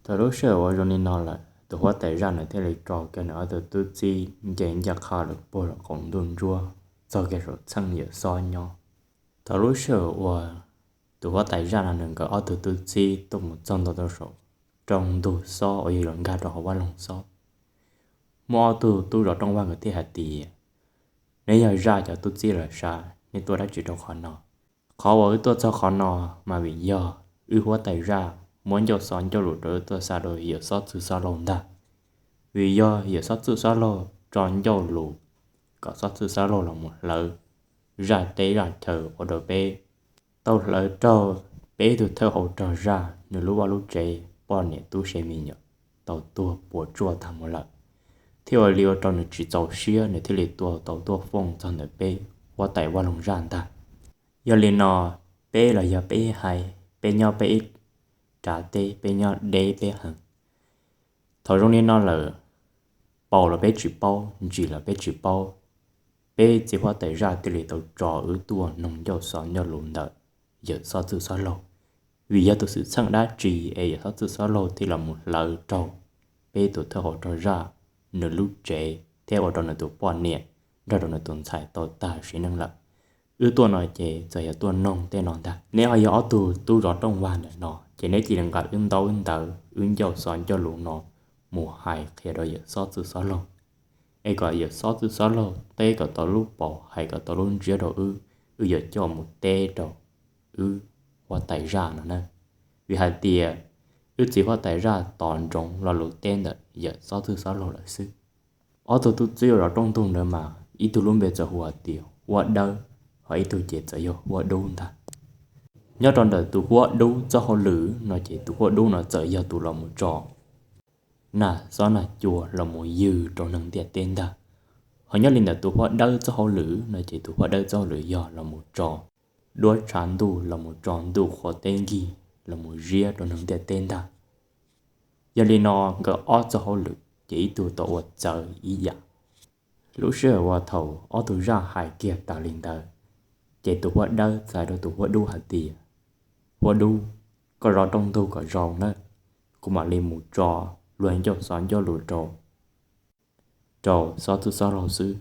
Thaum lub sij hawm uas zoo li no lawm, tus huab tais zaj nws thiaj li tso kiag nws ob tug tub txib nce ncaj qha lawm puag saum qaum ntuj ntsuab txog kiag saum txheej Yawm Xob nyob. Thaum lub sij hawm uas tus huab tais zaj no nws nkawd ob tug tub txib tuaj mus txog ntua rau saum rooj ntug xob uas yog yuav nkag rau hauv vaj loog xob, muaj ob tug tub zov rooj vag nkawd thiaj hais tias, neb yog zaj cov tub txib los sav, neb tuaj dab tsi rau qhov no? Qhov uas wb tuaj txog qhov no mas vim yog wb huab tais zaj muab ncauj xov ncauj lus rau wb tuaj xa rau Yawm Xob Txwj Xob Laug ntag. Vim yog Yawm Xob Txwj Xob Laug tso ncauj lus kom Xob Txwj Xob Laug los mus hlawv zaj teb zaj chaw ua rau peb, tau hlawv raug peb tug thawj hauv rog zaj nws lub vaj lub tsev, poj niam tub se me nyuam tau tuag puas tsuaj tag mus lawm, thiab ua li ua rau nws tsis txaus siab, nws thiaj li tua tau tuaj fooj txog ntawm peb huab tais vaj loog zaj ntag. Yog li no, peb los yog peb ib haiv, peb nyob peb ib rav teb, peb nyob deb peb heev. Thaum zoo li no lawm, paus los peb tsis paub, ntsis los peb tsis paub, peb txiv huab tais zaj thiaj li tau tso wb tuaj noog ncauj xov ncauj lus ntawm Yawm Xob Txwj Xob Laug, vim yog tus xwm txheej dab tsi es Yawm Xob Txwj Xob Laug thiaj los mus hlawv raug peb tus thawj hauv rog zaj nws lub tsev thiab ua rau nws tus poj niam nrog rau nws tus ntxhais tau tag sim neej lawm. Wb tuaj no ces txawm yog tuaj noog tej no ntag. Neb ho yog ob tug tub zov rooj vag ntawm no ces neb cia li nqa wb ntaub wb ntawv wb ncauj xov ncauj lus no mus hais qhia rau Yawm Xob Txwj Xob Laug, es kom Yawm Xob Txwj Xob Laug teb kom tau lub paus, hais kom tau lub ntsiab rau wb, wb yuav coj mus teb rau wb huab tais zaj no na. Vim hais tias wb txiv huab tais zaj tos ntsoov lo lus teb ntawm Yawm Xob Txwj Xob Laug lawm xwb. Ob tug tub txib uas zov rooj ntug ntawd mas ib tug lub npe txawm hu hais tias Huab Dawb, ho ib tug ces txawm yog Huab Dub ntag. Nyob rau ntawm tus Huab Dub txoj hauj lwm no ces tus Huab Dub no txawm yog tus los mus tso nag xob nag cua los mus ywg rau neeg ntiaj teb ntag. Ho nyob li ntawm tus Huab Dawb txoj hauj lwm no ces tus Huab Dawb txoj hauj lwm yog los mus tso duab tshav ntuj, los mus tso ntuj qhua teb nkig, los mus ziab rau neeg ntiaj teb ntag. Yog li no nkawd ob txoj hauj lwm ces ib tug tau ua txawv ib yam. Lub sij hawm uas thaum ob tug zaj hais kiag tas li ntawd, ces tus Huab Dawb txais rau tus Huab Dub hais tias, Huab Dub, koj zov rooj ntug kom zoo nawb, kuv mam li mus tso luag ncauj xov ncauj lus rau rau Xob Txwj Xob Laug xwb.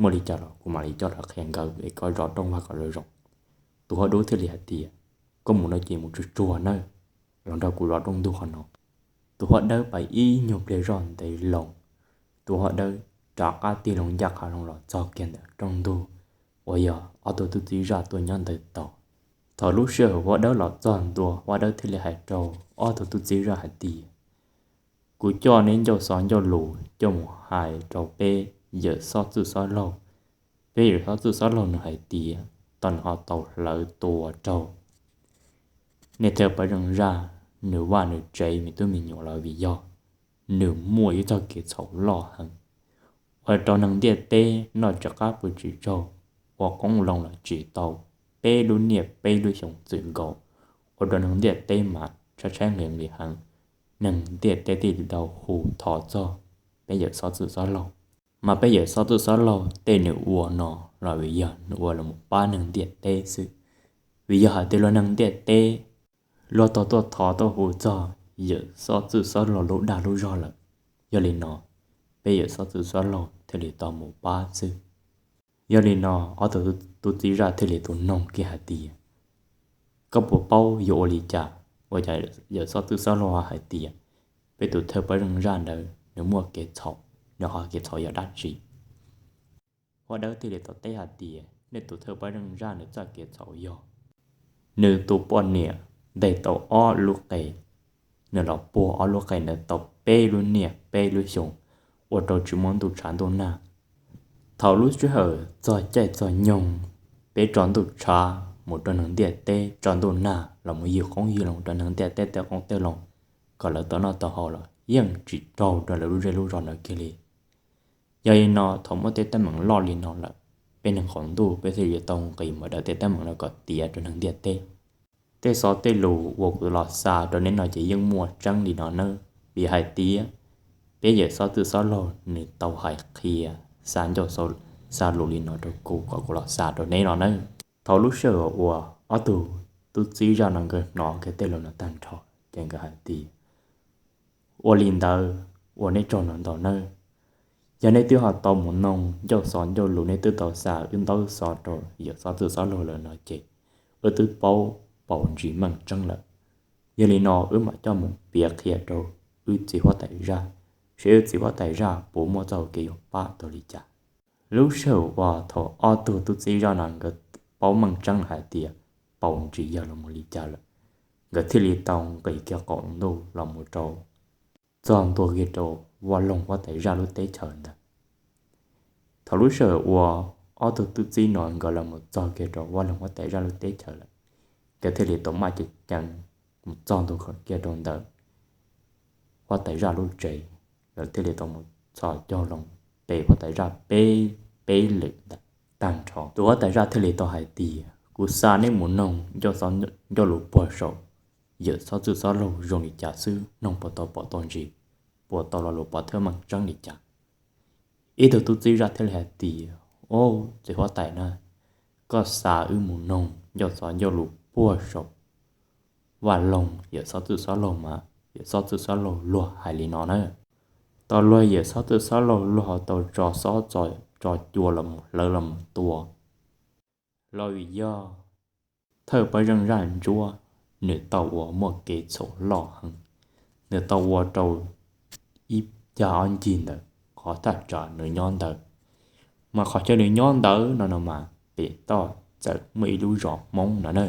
Muaj li cas los kuv mam li coj los qhia nkawd es koj zov rooj vag kom zoo zoo. Tus Huab Dub thiaj li hais tias, koj mus no ces mus tsuag tsuag nawb, los nrog kuv zov rooj ntug qhov no. Tus Huab Dawb pais ib nyuag pliag zoj ntev loo, tus Huab Dawb rov qab tig loo ncaj qha loo los txog kiag ntawm rooj ntug uas yog ob tug tub txib zaj tuaj nyob ntawd tod. Thaum lub sij hawm Huab Dawb los txog ntua, Huab Dawb thiaj li hais rau ob tug tub txib zaj hais tias, kuv coj neb ncauj xov ncauj lus coj mus hais rau peb Yawm Xob Txwj Xob Laug. Peb Yawm Xob Txwj Xob Laug nws hais tias tau nws ho tau hlawv tua raug nej thawj pawg zeej zaj nws vaj nws tsev me tub me nyuam los vim yog nws muaj ib txoj kev txhaum loj heev, ua rau neeg ntiaj teb noj tsis qab pw tsis tsaug, ua qoob loo los tsis tau, peb lub niaj peb lub xyoo txwm nkaus, ua rau neeg ntiaj teb mas tshaib tshaib nqhis nqhis heev. Neeg ntiaj teb thiaj li tau hu thov txog peb Yawm Xob Txwj Xob Laug. Mas peb Yawm Xob Txwj Xob Laug tej nws ua no los vim yog nws ua los pab neeg ntiaj teb xwb, vim yog hais tias luag neeg ntiaj teb luag tau tuaj thov tuaj hu txog Yawm Xob Txwj Xob Laug lub dag lub zog lawm. Yog li no, peb Yawm Xob Txwj Xob Laug thiaj li tau mus pab xwb. Yog li no, ob tug tub txib zaj thiaj li tau noog kiag hais tias, koj puas paub yuav ua li cas? Ua cas Yawm Xob Txwj Xob Laug hais tias peb tus thawj pawg zeej zaj ntawd nws muaj kev txhaum, nws qhov kev txhaum yog dab tsi? Huab Dawb thiaj li tau teb hais tias nej tus thawj pawg zeej zaj nws txoj kev txhaum yog nws tus poj niam ntes tau ob lub qe, nws los puag ob lub qe ntawd tau peb lub niaj peb lub xyoo, ua rau tsis muaj ntuj tshav ntuj nag. Thaum lub sij hawm txog caij txog nyoog, peb tso ntuj tshav mus rau neeg ntiaj teb, tso ntuj nag los mus ywg qoob ywg loo rau neeg ntiaj teb tej qoob tej loo, kom lawv tau noj tau haus los yeej tsis raug rau lawv lub zej lub zos ntawd kiag li. Yog li no thaum muaj tej teeb meem loj li no lawm, peb neeg qaum ntuj peb thiaj li tau nqis mus daws tej teeb meem no kom tiav rau neeg ntiaj teb. Tej xov tej lus uas kuv los xa rau neb no ces yeej muaj tseeb li no nawb, vim hais tias peb Yawm Xob Txwj Xob Laug nws tau hais qhia xa ncauj xa lus li no rau kuv kom kuv los xa rau neb no nawb. Thaum lub sij hawm uas ob tug tub txib zaj no nkawd hnov kiag tej lus no tag nrho ces nkawd hais tias, Ua li ntawd, ua neb tsaug ntau ntau nawb. Yog neb twb ho tau mus noog ncauj xov ncauj lus, neb twb tau xa wb ntaub xov rau yawm Xob Txwj Xob Laug lawm no ces wb twb paub paus ntsis meej tseeb lawm. Yog li no wb mam coj mus piav qhia rau wb txiv huab tais zaj, seb wb txiv huab tais zaj puas muaj txoj hau kev yuav pab tau li cas. Lub sij hawm uas thaum ob tug tub txib zaj no nkawd paub meej tseeb lawm hais tias paus ntsis yog los mus li cas lawm, nkawd thiaj li tau nqis kiag qaum ntuj los mus rau txog ntua kiag rau Vaj Loog huab tais zaj lub teb chaws ntawd. Thaum lub sij hawm uas ob tug tub txib no nkawd los mus txog kiag rau Vaj Loog huab tais zaj lub teb chaws lawm, nkawd thiaj li tau maj ceev ceev mus txog ntua kiag rau ntawm huab tais zaj lub tsev. Lawv thiaj li tau mus txhos caug loo pem huab tais zaj peb, peb lwm ntawm tag nrho. Tus huab tais zaj thiaj li tau hais tias, kuv xa neb mus noog ncauj xov ncauj lus puag saum yawm Xob Txwj Xob Laug zoo li cas xwb, noog puas tau pom tau ntsis, puas tau lo lus pov thawj meej tseeb li cas. Ib tug tub txib zaj thiaj li hais tias, o, txiv huab tais na, koj xa wb mus noog ncauj xov ncauj lus puag saum Vaj Loog yawm Xob Txwj Xob Laug mas yawm Xob Txwj Xob Laug luag hais li no na. Tau luag yawm Xob Txwj Xob Laug luag ho tau tso xob tso cua los mus hlawv los mus tua los vim yog thawj pawg zeej zaj ntsuab, nws tau ua muaj kev txhaum loj heev. Nws tau ua rau ib cag ob ncig ntawd qhov thaj tsam nws nyob ntawd, mas qhov chaw nws nyob ntawd no no mas pem toj txawm muaj ib lub zos Hmoob no na.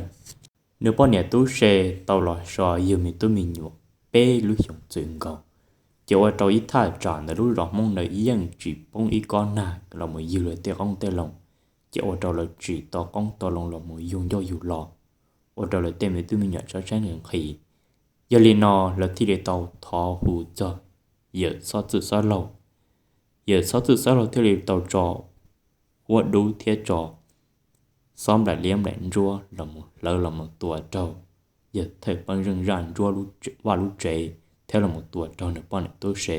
Nws poj niam tub se tau los so yug me tub me nyuam peb lub xyoos txwm nkaus, ces ua rau ib thaj tsam ntawd lub zos Hmoob ntawd yeej tsis poob ib kob nag los mus yug lawv tej qoob tej loo, ces ua rau lawv tsis tau qoob tau loo los mus yug ncauj yug lo, ua rau lawv tej me tub me nyuam tshaib tshaib nqhis nqhis. Yog li no lawv thiaj li tau thov hu txog yawm Xob Txwj Xob Laug. Yawm Xob Txwj Xob Laug thiaj li tau tso huab dub thiab tso xob nplaim liab nplaim ntsuab los mus hlawv los mus tua raug yawg thawj pawg zeej zaj ntsuab Vaj lub tsev thiab los mus tua raug nws poj niam tub se,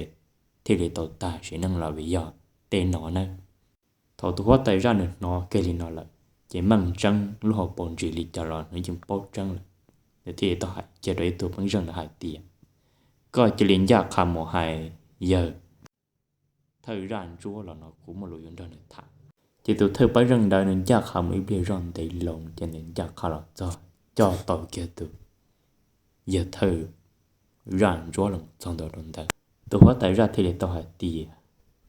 thiaj li tau tag sim neej los vim yog tej no na. Thaum tus huab tais zaj nws hnov kiag li no lawm, ces meej tseeb lub hauv paus ntsis li cas los nws yeej paub tseeb lawm. Nws thiaj li tau hais kiag rau ib tug pawg zeej ntawd hais tias, koj cia li ncaj qha mus hais yawg thawj zaj ntsuab los no kuv muaj lus yuav nrog nws tham. Ces tus thawj pawg zeej ntawd nws ncaj qha mus ib pliag zoj ntev loo ces nws ncaj qha los txog coj tau kiag tus yawg thawj zaj ntsuab los txog ntua rau ntawd. Tus huab tais zaj thiaj li tau hais tias,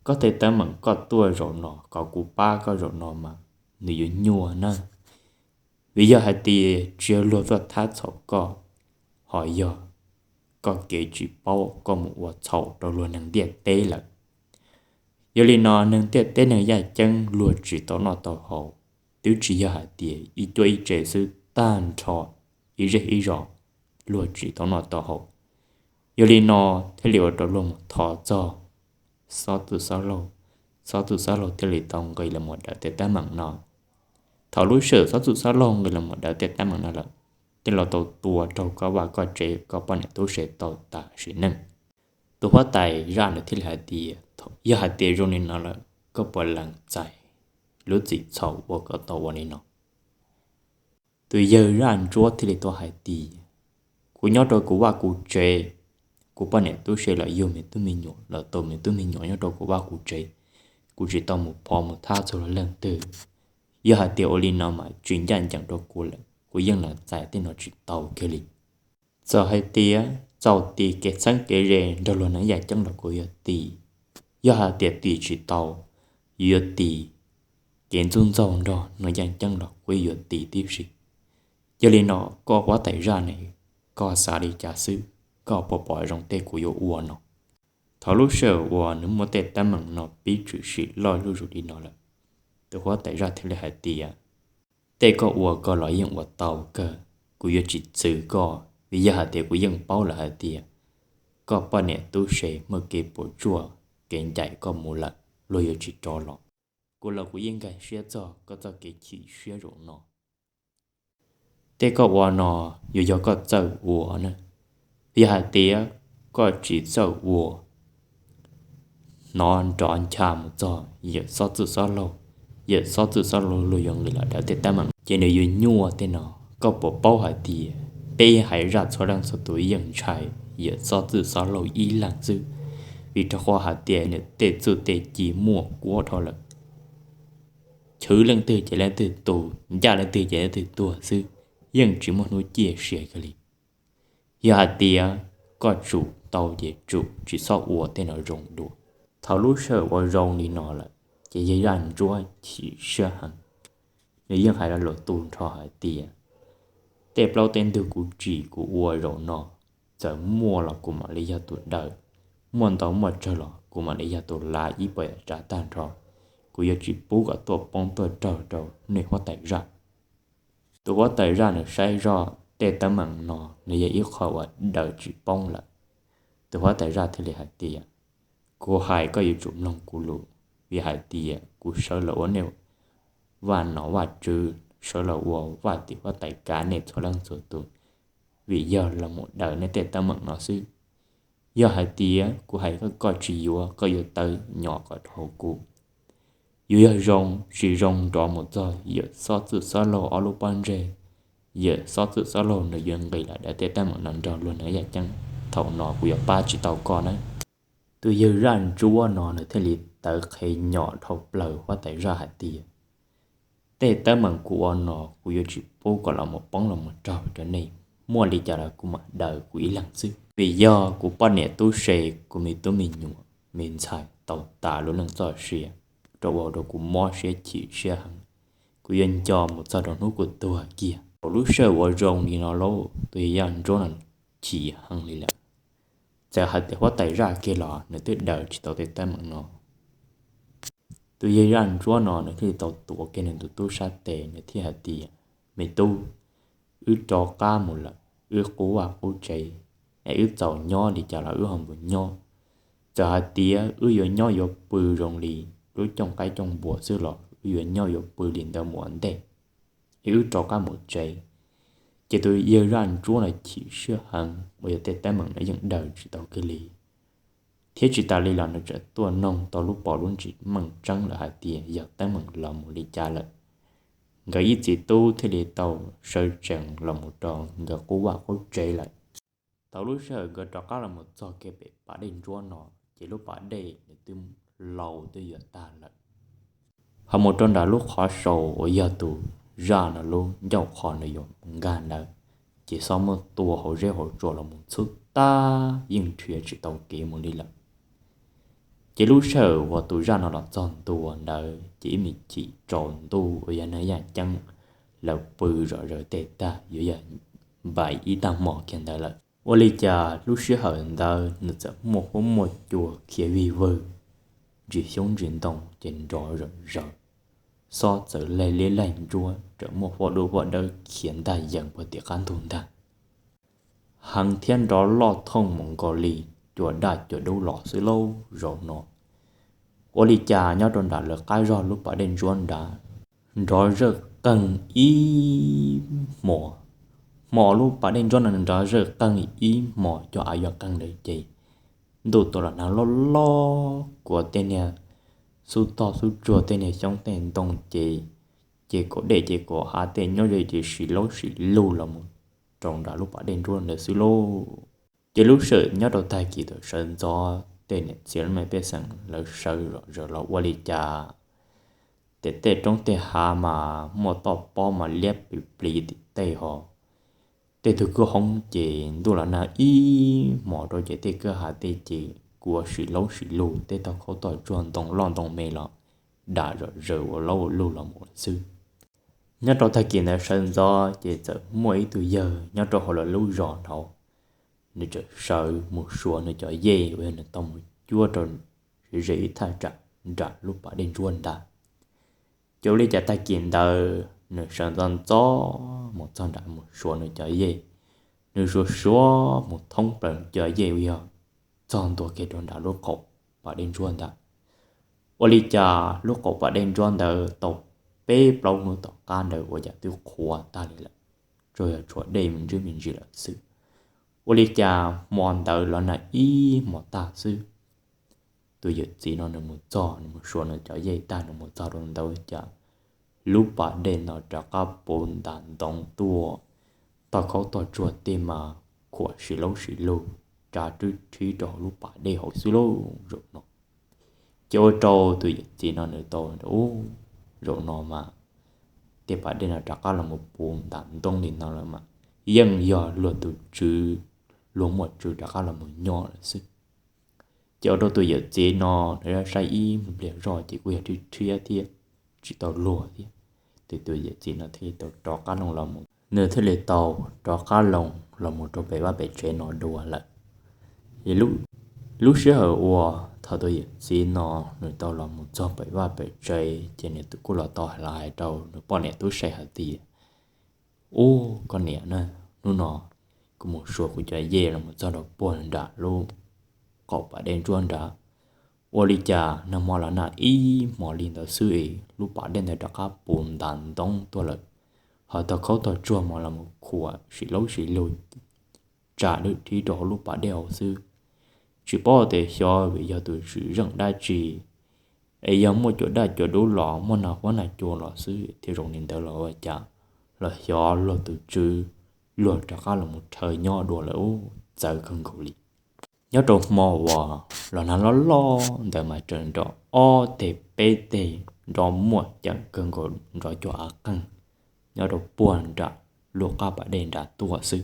koj tej teeb meem koj tuaj zaum no kom kuv pab koj zaum no mas nws yuav nyuaj na. Vim yog hais tias tsis yog luag tuaj thab txhaum koj, ho yog koj kev tsis paub koj mus ua txhaum rau luag neeg ntiaj teb lawm. Yog li no neeg ntiaj teb neeg yaj ceeb luag tsis tau noj tau haus, twb tsis yog hais tias ib cuab ib tse xwb, tag nrho ib zej ib zos luag tsis tau noj tau haus. Yog li no thiaj li ua rau luag mus thov txog Xob Txwj Xob Laug, Xob Txwj Xob Laug thiaj li tau nqis los mus daws tej teeb meem no. Thaum lub sij hawm Xob Txwj Xob Laug nqis los mus daws tej teeb meem no lawm, thiaj los tau tua raug koj vaj koj tsev koj poj niam tub se tau tas sim neej. Tus huab tais zaj nws thiaj li hais tias, yog hais tias zoo li no lawm koj puas lees txais lub txim txhaum uas koj tau ua li no? Tus yawg zaj ntsuab thiaj li tau hais tias, kuv nyob rau kuv vaj kuv tsev, kuv poj niam tub se los yug me tub me nyuam los tau me tub me nyuam nyob rau kuv vaj kuv tsev, kuv tsis tau mus phov mus thab txog luag leej twg. Yog hais tias ua li no mas tsis ncaj ncees rau kuv lawm, kuv yeej lees txais tej no tsis tau kiag li. Txawm hais tias txaus tis kev txheeb kev ze nrog luag neeg yaj ceeb los kuv yuav tis. Yog hais tias tis tsis tau, yuav tis kev ntxub ntxaug nrog neeg yaj ceeb los kuv yuav tis tib si. Yog li no koj huab tais zaj ne, koj xav li cas xwb, koj puas pom zoo tej kuv yuav ua no? Thaum lub sij hawm uas nws muaj tej teeb meem no pib tshwm sim loj zuj zus li no lawm, tus huab tais zaj thiaj li hais tias, tej koj ua koj los yeej ua tau kawg, kuv yuav tsis txwv koj, vim yog hais tias kuv yeej paub lawm hais tias koj poj niam tub se muaj kev puas tsuaj, kev ncaim koj mus lawm, luag yuav tsis rov los. Kuv los kuv yeej nkag siab txog koj txoj kev chim siab zaum no. Tej koj ua no yuav yog koj txawj ua na. Yog hais tias koj tsis txawj ua, hnov nrov ncha mus txog yawm Xob Txwj Xob Laug, yawm Xob Txwj Xob Laug luag yuav nqis los daws tej teeb meem ces nws yuav nyuaj tej no. Koj puas paub hais tias Peb hais zaj txhua leej txhua tus yeej ntshai yawm Xob Txwj Xob Laug ib leeg xwb, vim rau qhov hais tias nws tej txuj tej ci muaj kuab dhau lawm, chwv leej twg ces leej twg tu, ncaj leej twg ces leej twg tuag xwb, yeej tsis muaj hnub ciaj sia kiag li. Yog hais tias koj tsum tau ces tsum, tsis txhob ua tej no zoo dua. Thaum lub sij hawm ua zoo li no lawm, ces yawg Zaj Ntsuab chim siab heev, nws yeej hais rau lwm tus nrho hais tias, tej plaub tej ntug kuv tsim kuv ua zaum no, txawm muaj los kuv mam li yog tus daws, muaj ntau muaj tsawg los kuv mam li yog tus lav ib puas yam tsav tag nrho. Kuv yuav tsis pub kom tuaj poob tuaj raug rau nej huab tais zaj. Tus huab tais zaj nws saib zoj tej teeb meem no nws yog ib qho uas daws tsis poob lawm. Tus huab tais zaj thiaj li hais tias, kuv hais koj yuav tsum mloog kuv lus, vim hais tias kuv sawv los ua nej vaj nom vaj tswv, sawv los ua vaj tim huab tais kav nej txhua leej txhua tus, vim yog los mus daws nej tej teeb meem no xwb. Yog hais tias kuv hais koj, koj tsis yuav, koj yuav tawv nyom kom dhau kuv. Yuav yog zoo tsis zoo nrov mus txog yawm Xob Txwj Xob Laug ob lub pob ntseg, yawm Xob Txwj Xob Laug nws yuav nqis los daws tej teeb meem no nrog luag neeg yaj ceeb, thaum no kuv yuav pab tsis tau koj nawb. Tus yawg Zaj Ntsuab no nws thiaj li tawv qhe nyom dhau plaws huab tais zaj hais tias, tej teeb meem kuv ua no kuv yuav tsis pub kom los mus poob los mus raug rau nej, muaj li cas los kuv mam daws kuv ib leeg xwb. Vim yog kuv poj niam tub se, kuv me tub me nyuam me ntxhais tau tas lub neej txoj sia, rau ua rau kuv mob siab chim siab heev, kuv yuav nco mus txog rau hnub kuv tuag kiag. Thaum lub sij hawm ua zoo li no lauj, tus yawg Zaj Ntsuab no chim heev li lawm, txawm hais tias huab tais zaj kiag los nws twb daws tsis tau tej teeb meem no. Tus yawg Zaj Ntsuab no nws thiaj li tau tuav kiag nws tus tub sab tes, nws thiaj hais tias, me tub, wb rov qab mus lawm, wb qub vaj qub tsev, es wb txaus nyob li cas los wb ho mus nyob. Txawm hais tias wb yuav nyob yuav pw zoo li lub cooj qaib cooj npua xwb los wb yuav nyob yuav pw li ntawd mus ua ntej, es wb rov qab mus tsev. Ces tus yawg Zaj Ntsuab no chim siab heev uas yog tej teeb meem no yeej daws tsis tau kiag li, thiab tsis tas li los nws tseem tuaj noog tau lub pom lub ntsis meej tseeb lawm hais tias yog teeb meem los mus li cas lawm. Nkawd ib txiv tub thiaj li tau sawv tsees los mus rau nkawd qub vaj qub tsev lawm. Thaum lub sij hawm nkawd rov qab los mus txog kiag pem pas dej ntsuab no, ces lub pas dej nws twb laus twb yuav tag lawm. Ho mus rau nram lub qhov sau uas yog tus zaj no lub ncauj qhov nws yuav mus nkag ntawd, ces xob muab tua hauv zeb hauv tsua los mus txhub tag yeej nrhiav tsis tau kev mus li lawm. Ces lub sij hawm uas tus zaj no los txog ntua ntawd ces ib me chim tsaus ntuj uas yog neeg yaj ceeb lawv pw zom zaws tej tag yuav yog npaum ib tag hmo kiag ntawd lawm. Ua li cas lub sij hawm ntawd nws txawm muaj huab muaj cua khiav vij vwg, ntsis xyoob ntsis ntoo ces nrov zom zaws. Xob txawm laig liab laig ntsuab, txawm muaj huab dub huab dawb khiav ntag yees puag tim qab ntug ntag. Heev thiab nrov loj thooj mus nkaus li cua daj cua dub los xwb lauj zaum no. Ua li cas nyob rau nram lawv qab zog lub pas dej ntsuab nrad, nrov zawj qeeg ib hmos. Hmo lub pas dej ntsuab no nrov zawj qeeg ib hmos cov av yuav qeeg ntawd ces ntuj tus los nag loj loj, kuav tej niag xub tog xub tsuag tej niag xyoob tej ntoo ces, ces kaum dej ces kaum hav tej nyob ze ces sis laub sis lug los mus rau nram lub pas dej ntsuab ntawd xwb lauj. Ces lub sij hawm nyob rau tag kis thaum sawv ntxov tej niam txiv lub me pej xeem lawv sawv zom zaws los ua li cas, ces tej roob tej hav mas muaj toj pob mas liab plis plis tim tej ho. Tej tug kwj hoob ces ntuj los nag ib hmos rau ces tej kwj hav tej ces kuav sis laub sis lug, tej tog khaub tog tsuag ntoo loj ntoo me los dam zom zaws ua laub ua lug los mus lawm xwb. Nyob rau tag kis ntawd sawv ntxov ces txawm muaj ib tug yawg nyob rau hauv lawv lub zos no, nws txawm sawv mus suav nws cov yej uas yog nws tau mus cuab rau ze ib thaj tsam nram lub pas dej ntsuab ntag. Ces ua li cas tag kis ntawd nws sawv ntxov ntxov mus txog nram mus suav nws cov yej, nws suav suav mus thoob plaws nws cov yej uas yog txog ntua kiag rau nram lub qaum pas dej ntsuab ntawd. Ua li cas lub qaum pas dej ntsuab ntawd tau peb plaub hnub tom qab ntawd ua cas twb qhuav tag li lawm, tsuas yog tshuav dej me ntsis me ntsis lawm xwb. Ua li cas hmo ntawd los nag ib hmos tag xwb. Tus yawm txiv no nws mus txog, nws mus suav nws cov yej tag, nws mus txog rau ntawd cas lub pas dej no rov qab puv ntas ntoo tuaj, tog khaub tog tsuag tej mas khuam sim laub sim lug, tsa rwb rhib rau hauv lub pas dej hauv xwb lauj zaum no. Ces ua rau tus yawm txiv no nws tau ub, zaum no mas tej pas dej no rov qab los mus puv ntas ntoob li no lawm mas yeej yog luag tus tswv, luag muaj tswv rov qab los mus nyob lawm xwb. Ces ua rau tus yawm txiv no nws saib ib pliag zoj ces kuj yog rhib rhiab thiab, tsis tau luag thiab. Ces tus yawm txiv no thiaj li tau rov qab loo los mus, nws thiaj li tau rov qab loo los mus rau pem vaj pem tsev no dua lawm. Lub sij hawm uas thaum tus yawm txiv no nws tau los mus txog pem vaj pem tsev ces nws kuj los tau hais rau nws poj niam tub se hais tias, ub, koj niam na, hnub no kuv mus xyuas kuv cov yej los mus txog rau puag nram lub qaum pas dej ntsuab nrad, ua li cas nag hmo los nag ib hmos li ntawd xwb es lub pas dej ntawd rov qab puv ntas ntoob tuaj lawm, ho tog khaub tog tsuag mas los mus khuam sim laub sim lug, tsa rwb rhib rau hauv lub pas dej hauv xwb. Tsis paub tias xyov vim yog tus tswv zeej dab tsi, es yog muaj cua daj cua dub los muaj nag huab nag cua los xwb thiaj zoo li ntawd los ua cas, los xyov luag tus tswv, luag rov qab los mus rhawv nyob dua lawm ub, txawv kawg nkaus li. Nyob rau hmo uas los nag loj loj ntawd mas tseem nrov ob teg peb teg, nrov muaj ceem kawg nkaus nrov cuag av qeeg nyob rau puag nram lub qab pas dej nram tuaj xwb.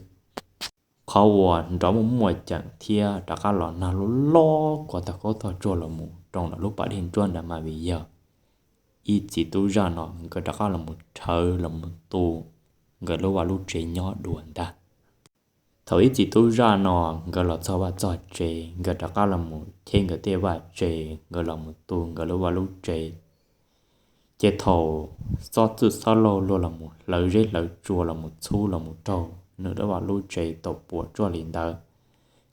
Qhov uas nrov muaj muaj ceem thiab rov qab los nag loj loj khuam tog khaub tog tsuag los mus rau ntawm lub pas dej ntsuab nrad mas vim yog ib txiv tub zaj no nkawd rov qab los mus rhawv los mus tu nkawd lub vaj lub tsev nyob dua ntag. Thaum ib txiv tub zaj no nkawd los txog vaj txog tsev, nkawd rov qab los mus cheb nkawd tej vaj tsev, nkawd los mus tu nkawd lub vaj lub tsev. Ces thaum xob txwj xob laug luag los mus hlawv zeb hlawv tsua los mus txhub los mus raug nws lub vaj lub tsev tau puas tsuaj li ntawd,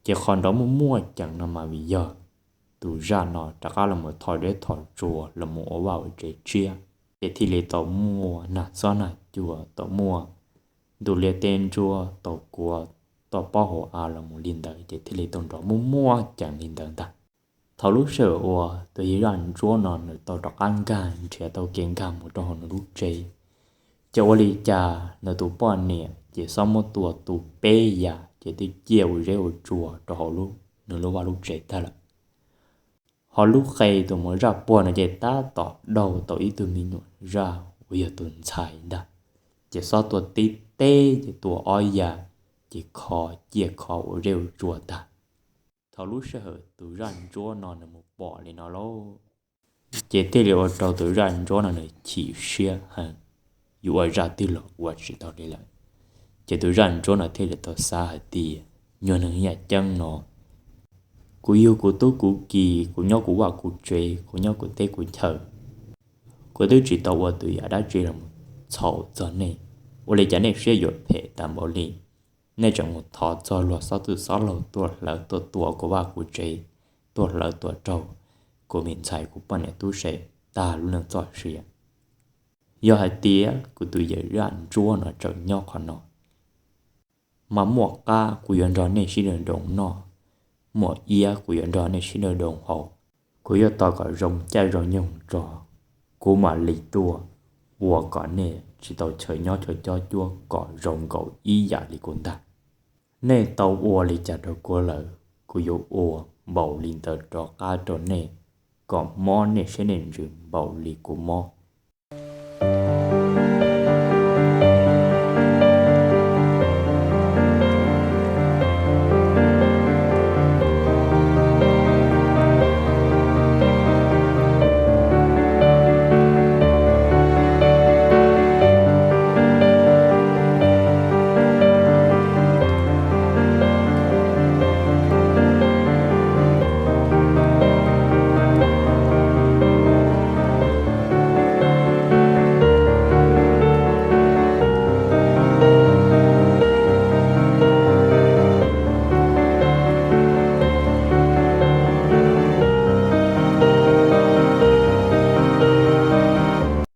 ces qhov nrov muaj muaj ceem no mas vim yog tus zaj no rov qab los mus tho zeb tho tsua los mus ua vaj ua tsev tshiab, ces thiaj li tau muaj nag xob nag cua, tau muaj ntuj liab teb ntsuab, tau kua toj pob hauv av los mus li ntawd, ces thiaj li tau nrov muaj muaj ceem li ntawd ntag. Thaum lub sij hawm uas tus yawg zaj ntsuab no nws tau rov qab nkag nrhiav tau kev nkag mus rau hauv nws lub tsev, ces ua li cas nws tus poj niam ces xob muab tua tu peb yam ces twb ciaj ua zeb ua tsua rau hauv nws lub vaj lub tsev tag lawm. Ho lub qe tus muam zaj puag no ces tab tom daug tau ib tug me nyuam zaj uas yog tus ntxhais ntag, ces xob tua tib teg ces tua ob yam, ces kho ciaj kho ua zeb ua tsua tag. Thaum lub sij hawm tus zaj ntsuab no nws mus pom li no lauj, ces thiaj li ua rau tus zaj ntsuab no nws chim siab heev, yuav ua zaj twg los ua tsis tau li lawm. Ces tus zaj ntsuab no thiaj li tau xav hais tias, nyuag neeg yaj ceeb no, kuv yug kuv tub kuv ki, kuv nyob kuv vaj kuv tsev, kuv nyob kuv teb kuv chaw, kuv twb tsis tau ua tus yam dab tsi los txhaum txog nej, ua li cas nej siab yuav phem tas npaum li? Nej tseem mus thov txog luag xob txwj xob laug tuaj hlawv tuaj tua kuv vaj kuv tsev, tuaj hlawv tuaj raug kuv me ntxhais kuv poj niam tub se tag lub neej txoj sia. Yog hais tias kuv tus yawm zaj ntsuab no tseem nyob qhov no mas muaj qab kuv yuav nrog nej sib daws doos noj, muaj iab kuv yuav nrog nej sib daws doos haus. Kuv yuav tos kom zoo caij zoo nyoog tso, kuv mam li tuaj ua kom nej tsis tau chaw nyob chaw cob cuab kom zoo nkaus ib yam li kuv ntag. Nej tau ua li cas rau kuv lawm, kuv yuav ua npaum li ntawd rov qab rau nej, kom mob nej siab nej ntsws npaum li kuv mob.